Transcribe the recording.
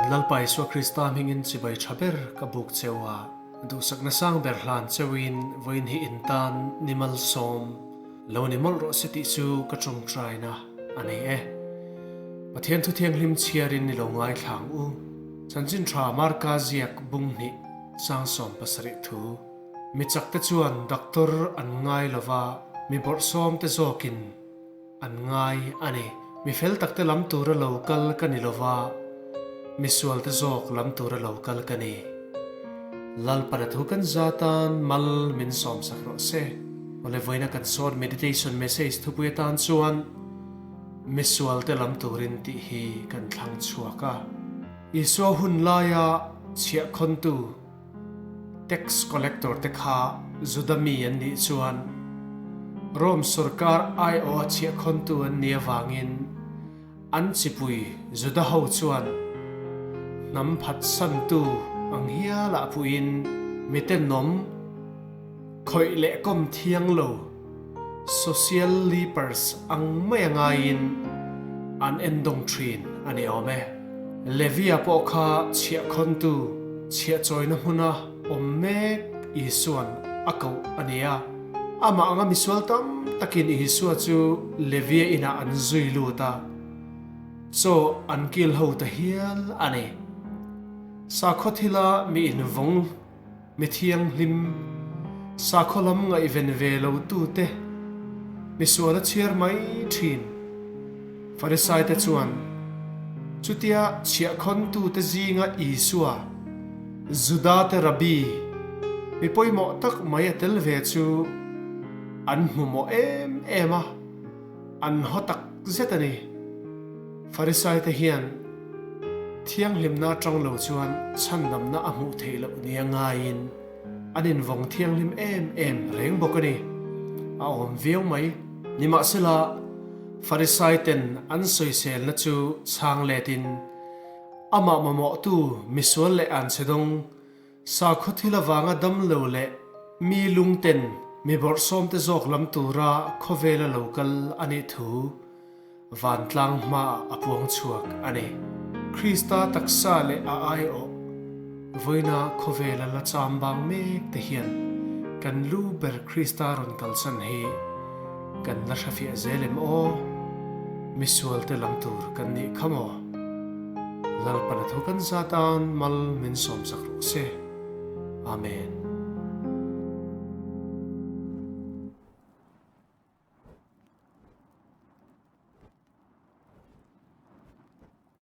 Kan Lalpa Isua Krista hmingin chibai tha ber ka buk cheu a, duhsakna sang ber hlan cheuin vawiin hi in tan ni malsawm lo ni mawlh rawh se tih chu ka tawngtaina a nei e. Pathian thu thianghlim chhiarin ni lo ngaithlang u. Chanchin tha Marka ziak bung hnih sang 70 thu. Mi chakte chuan doctor an ngai lova, mi bawrhsawmte zawkin an ngai a ni. Mi fel takte lam tura lo kal ka ni lova, mi sualte zawk lam tura lo kal ka ni. Lalpana thu kan za tan mal min sawmsak rawh se. Awle vawiina kan sawt meditation message thupui atan chuan mi sualte lam turin tih hi kan thlang chhuak a. Isua hun laia chhiahkhawntu Tax collector te kha Juda mi an nih chuan Rome sorkar aiawha chhiahkhawntu an nih avangin an chipui Juda ho chuan hnam phatsantu ang hialah puiin mitenawm khawih leh kawm thiang lo social lepers ang mai a ngaiin an endawng thin a ni awm e. Levia pawh kha chhiahkhawntu chhiahchawina hmuna awm mek Isua'n a koh a ni a. Amah anga misual tam takin Isua chu Levia inah an zui lut a, chaw an kil ho ta hial a ni. Sakhaw thila mi invawng Mi thianghlim, sakhaw lam ngaihven ve lo tute, mi sual a chhiar mai thin. Farisaite chuan, Chutia chhiahkhawntute zinga Isua, Judate Rabbi, mi pawimawh tak mai a tel ve chu an hmu mawh em em a, an haw tak zet a ni. Farisaite hian thianghlimna atang lo chuan chhandamna a hmuh theih loh nia ngaiin an invawng thianghlim em em reng bawk a ni. A awm viau mai. Nimahsela, Farisaiten an sawiselna chu chhang letin amah mamawhtu misual leh anchhedawng Sakhaw thil avanga dam lo leh mi lungten mi bawrhsawmte zawk lam tura khawvela lo kal a nih thu vantlang hmaah a puang chhuak a ni. Krista taksa leh a aiawh vawiina khawvela la cham bang mek te hian kan lu ber Krista rawn kalsan hi kan la hrefiah zel em aw? Misualte lam tur kan nih kha maw? Lalpana thu kan zat an mal min sawmsak rawh se. Amen.